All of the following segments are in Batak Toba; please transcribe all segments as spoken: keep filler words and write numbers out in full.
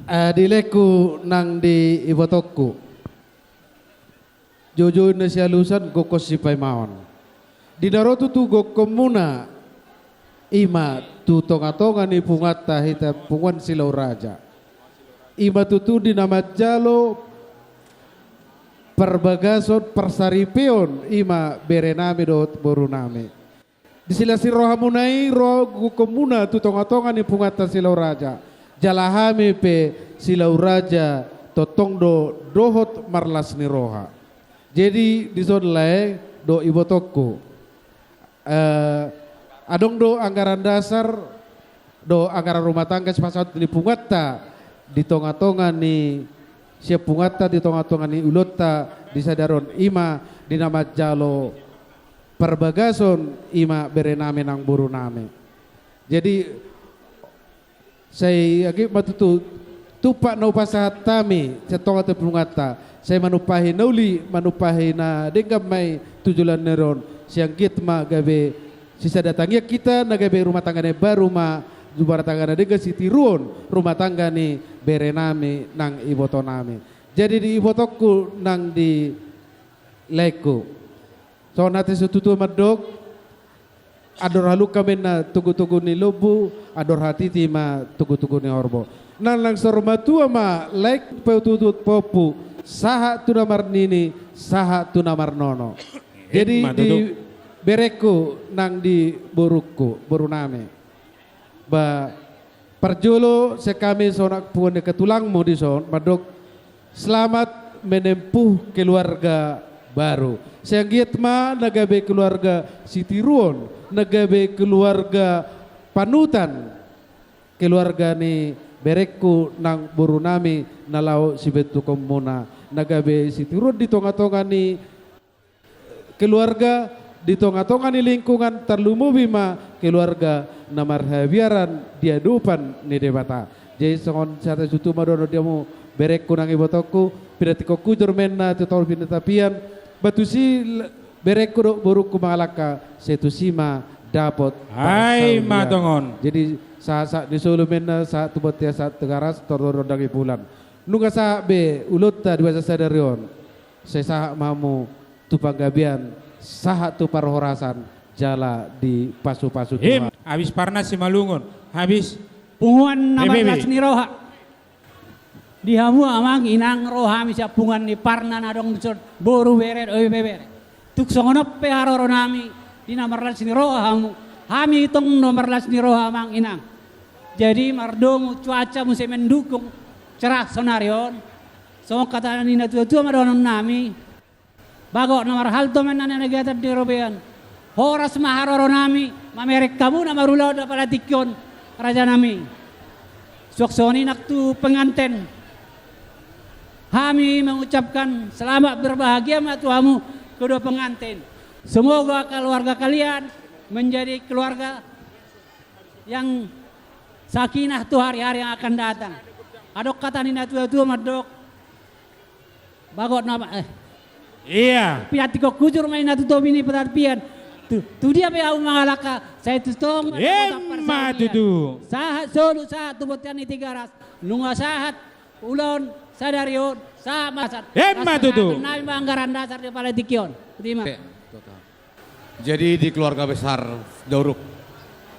Ah, di laengku nang di ibotongku. Joujou na sialusan gokhon sipaimaon. Di na ro tutu gokhonmuna, i ma tu tongatonga ni punguanta hita punguan Silau Raja. I ma tutu di na manjalo parbagason parsaripeon, i ma berenami dohot borunami. Di silas ni rohamuna i ro gokhonmuna tu tongatonga ni punguanta Silau Raja. Jala hami pe Silau Raja tongtong do dohot marlas ni roha. Jadi dison lae dohot ibotongku. Eh, adong do anggaran dasar dohot anggaran rumah tangga sipasaut ni punguanta di tongatonga ni sian punguanta di tongatonga ni ulaonta di sadari on, i ma di na manjalo parbagason, i ma berenami nang borunami. Jadi sai anggiat ma tutu tumpak na hupasahat hami sian tonga ni punguanta, sai manumpahi na uli, manumpahi na denggan ma i tu joloan ni ari on. Sai anggiat ma gabe sisada tangiang hita na gabe rumah tangga na imbaru ma, rumah tangga na denggan, sitiruon rumah tangga ni berenami nang ibotonami. Jadi di ibotongku nang di laengku. Songon hata ni situatua mandok, andor halumpang ma inna togutogu ni lombu, andor hatiti ma togutogu ni horbo. Nang na saur matua ma laengku, paihutihut pahompu, sahat tu na marnini, sahat tu na marnono. Jadi emma tutu. Di berengku nang di borungku, borunami. Ba, parjolo sian hami songon punguan ni hatulangmu dison mandok, selamat menempuh keluarga baru. Sai anggiat ma na gabe keluarga sitiruon, na gabe keluarga panutan, keluarga ni berengku nang borunami na laho sibentukonmuna, na gabe sitiruon di tongatonga ni keluarga, di tongatonga ni lingkungan, tarlumobi ma keluarga na marhabiaran di adopan ni Debata. Jadi songon sahata ni situatua ma dohonon di hamu berengku nang ibotongku, pinantikhon hujur ma inna tu toru pinantikhon tapian, ba tusi l-, berengku dohot borungku mangalangka, sai tusi ma dapot. Ai parsaulian. Ma tongon. Jadi sahat, sahat ni solu ma inna, sahat tu bontean, sahat tu Tigaras, toru rondang ni bulan. Nunga sahat be ulaonta di bagasan sadari on, sai sahat ma hamu tu panggabean, sahat tu parhorasan, jala dipasupasu Tuhan. Habis parna Simalungun, habis. Punguan na marlas ni roha. Di hamu amang inang ro hami sian punguan ni parna na adong dison, boru, bere, ibebere. Tung songon on pe haroronami, di na marlas ni roha hamu, hami tong do marlas ni roha amang inang. Jadi mardomu cuaca muse mendukung, cerah sonari on. Songon hata ni natuatua ma dohononnami. Bagot na marhalto ma inna na nagatan di robean. Horas ma haroronami mamereng hamu na marulaon di apala tingki on, rajanami. Suang songon i nang tu penganten. Hami mengucapkan selamat berbahagia ma tu hamu kedua pengantin. Semoga keluarga kalian menjadi keluarga yang sakinah tu hari-hari yang akan datang. Adong hata ni natuatua mandok, bagot nama, eh. Iya. Pinantikhon hujur ma inna tu topi ni partapian. Tu, tu dia pe ahu mangalangka, sai tu tong. Emma tutu. Sahat solu, sahat tu bontean ni Tigaras. Nunga sahat ulaon sadari on, sahat ma sahat. Emma tutu. Pasahaton nami ma anggaran dasar di apala tingki on. Terima. Oke, total. Jadi di keluarga besar Dauruk,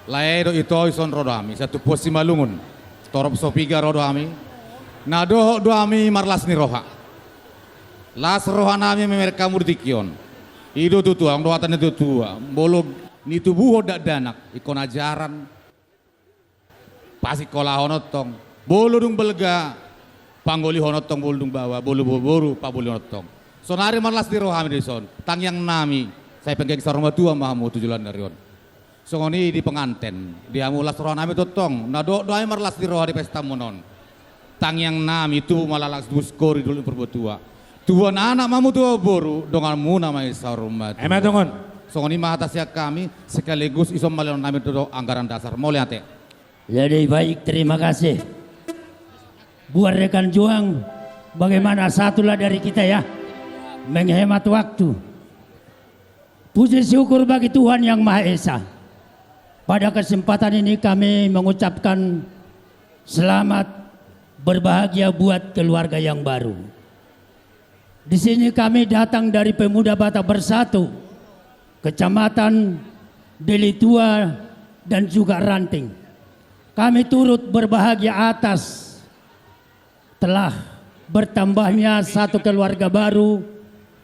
lae dohot ito, dison ro do hami, sian tu punguan Simalungun, torop Sopiga ro do hami. Na dohot do hami marlas ni roha. Las rohanami mamereng hamu di tingki on. I do tutu, adong do hata ni natuatua, molo nitubuhon dakdanak, ingkon ajaran, pasikkolahon tong, molo dung balga, panggolihon tong, molo dung baoa, molo boru, pabolihon tong. Sonari marlas ni roha hami dison, tangiangnami, sai penggeng saur matua ma hamu tu joloan ni ari on. Songon i di penganten, di hamu las rohanami tongtong, na dohot do hami marlas ni roha di pestamuna on. Tangiangnami tubu ma laklak, tubu singkoru di dolok ni purbatua. Tubuan anak ma hamu, tubuan boru, donganmuna ma i saur matua. Emma tutu. Songon i ma hata sian hami, sekaligus dison ma lehononnami tu anggaran dasar. Mauliate. Jadi baik, terima kasih. Buat rekan juang, bagaimana satulah dari kita ya, menghemat waktu. Puji syukur bagi Tuhan Yang Maha Esa. Pada kesempatan ini kami mengucapkan selamat Berbahagia buat keluarga yang baru. Di sini kami datang dari Pemuda Batak Bersatu, Kecamatan Delitua, dan juga Ranting. Kami turut berbahagia atas telah bertambahnya satu keluarga baru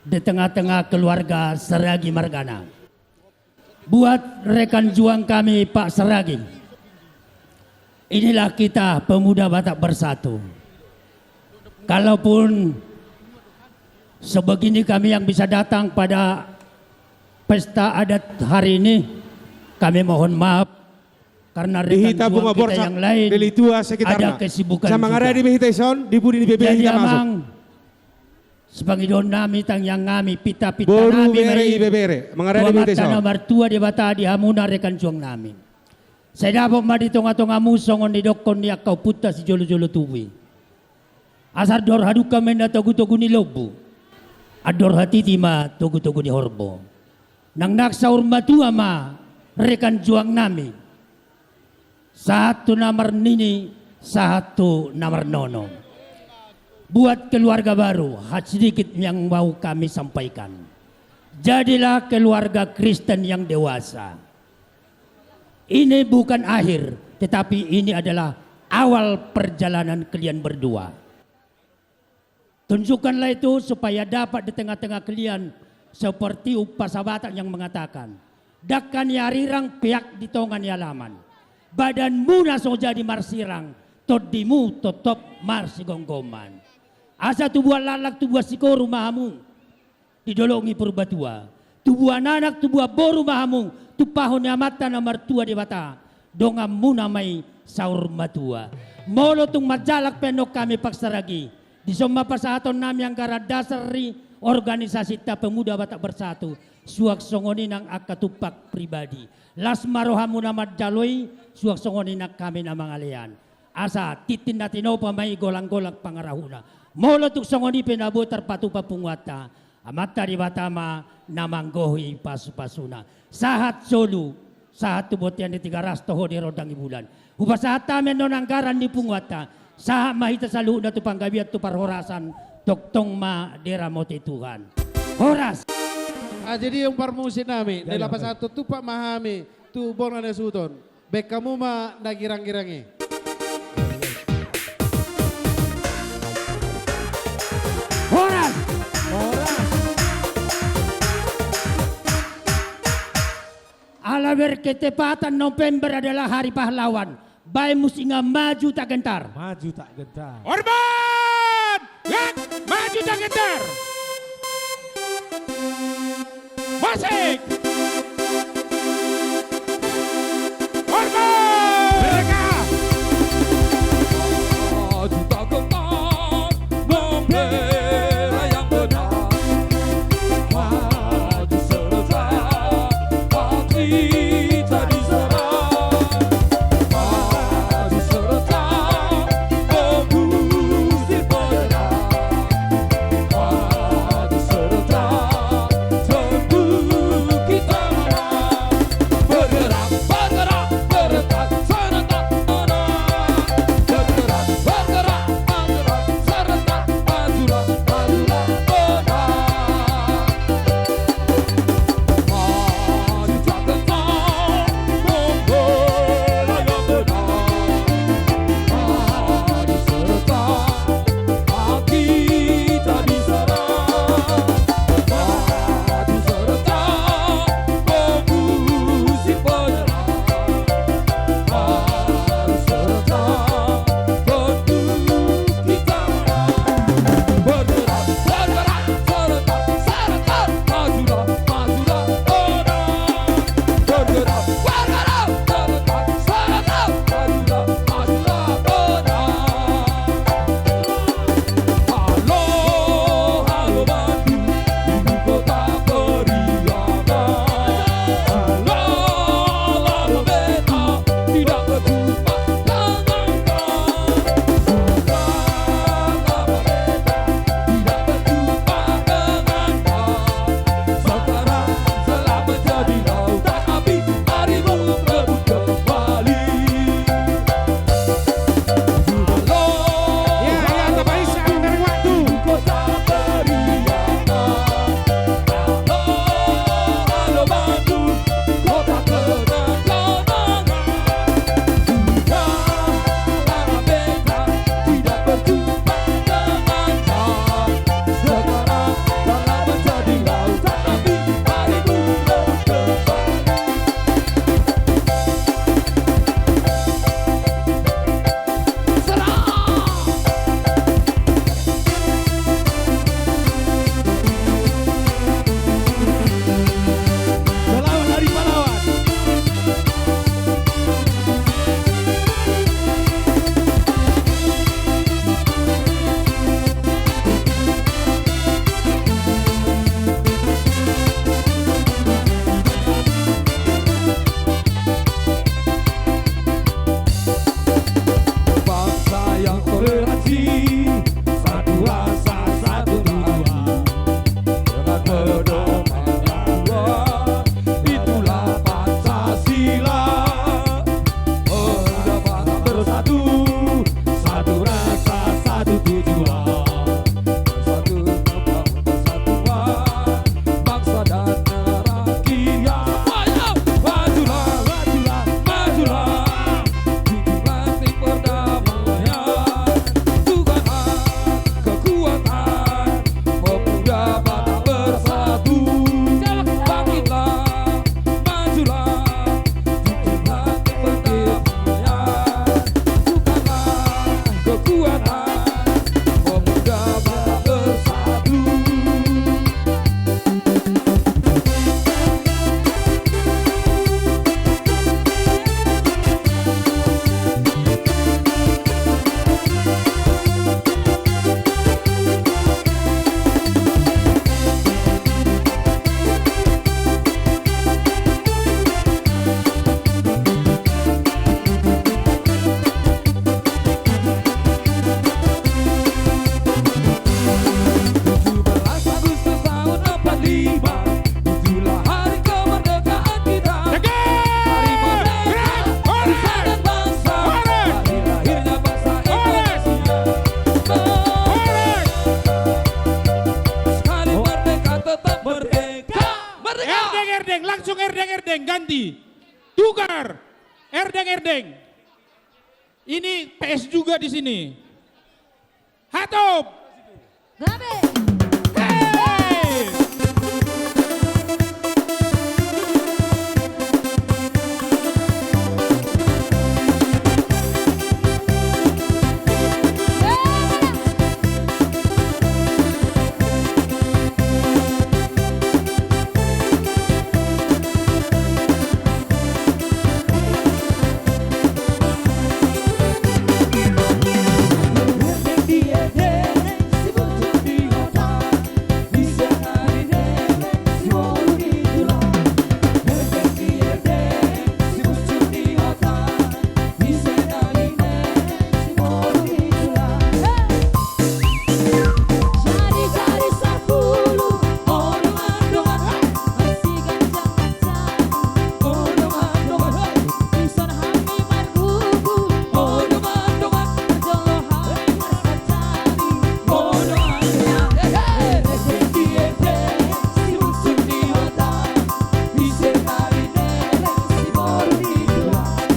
di tengah-tengah keluarga Saragi margana. Buat rekan juang kami, Pak Saragi, inilah kita Pemuda Batak Bersatu. Kalaupun sebegini kami yang bisa datang pada pesta adat hari ini, kami mohon maaf karena rekan juang kita yang lain ada kesibukan juga. Jadi amang, sepangidoan nami, tangiang nami, pita-pita nami ma i tu Amanta na martua Debata di hamuna rekan juang nami. Sai dapot ma di tonga-tongamu songon nidokkon ni angka ompunta sijolo-jolo tubu i. Asa andor hadungka ma inna togu-togu ni lombu, andor hatiti ma togu-togu ni horbo. Nang nang saur matua ma rekan juang nami, sahat tu na marnini, sahat tu na marnono. Buat keluarga baru, hanya sedikit yang mau kami sampaikan. Jadilah keluarga Kristen yang dewasa. Ini bukan akhir, tetapi ini adalah awal perjalanan kalian berdua. Tunjukkanlah itu supaya dapat di tengah-tengah kalian seperti umpasa Batak yang mengatakan, dangka ni arirang peak di tonga ni alaman. Badanmu na so jadi marsirang, tondimu totop marsigomgoman. Asa tubuan laklak tubuan sikoru ma hamu di dolok ni Purbatua. Tubuan anak, tubuan boru ma hamu, tumpahon ni Amanta na martua Debata, donganmuna ma i saur matua. Molo tung manjalang pe annon hami Pak Saragi, dison ma pasahaton nami anggaran dasar ni organisasinta Pemuda Batak Bersatu, suang songon i nang angka tumpak pribadi. Las ma rohamuna manjalo i, suang songon i nang hami na mangalean. Asa tintin na tinopa ma i, golang-golang pangarahutna. Molo tung songon i pe na boi tarpatupa punguanta, Amanta Debata ma na manggohi pasu-pasuna. Sahat solu, sahat tu bontean ni Tigaras, toho di rondang ni bulan. Hupasahat hami annon anggaran ni punguanta. Sahat ma hita saluhutna tu panggabean, tu parhorasan, tongtong ma diramoti Tuhan. Horas. Ah, jadi on parmusik nami, dipasahat tumpak ma hami tu bona na suhuton. Baen hamu ma na girang-girang i. Horas! Horas! Ala berketepatan November adalah Hari Pahlawan. Baen musik nga Maju Tak Gentar. Maju Tak Gentar. Hormat! Maju Tak Gentar. Musik. Hormat! Mereka. Maju tak gentar, membela yang benar. Maju serentak, hati tak diserang. Maju serentak, mengusir penyelam. Maju serentak, tentu kita menang. Tujuh belas Agustus tahun empat lima, itulah hari kemerdekaan kita. Hari merdeka nusa dan bangsa, hari lahirnya bangsa Indonesia. Sekali merdeka, tetap merdeka. Merdeka! Erdeng, erdeng, langsung erdeng, erdeng, ganti. Tukar. Erdeng, erdeng. Ini P S juga di sini. Hatop. Gabe. Hei.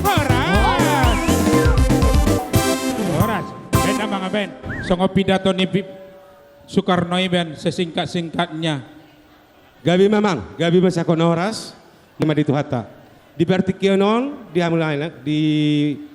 Horas. Horas. Baen amang, baen. Songon pidato ni Pi-, Soekarno i, baen sesingkat-singkatnya. Gabe ma amang, gabe ma, songon horas. Ima di Tuhanta. Di partingkian on, di hamu lain, di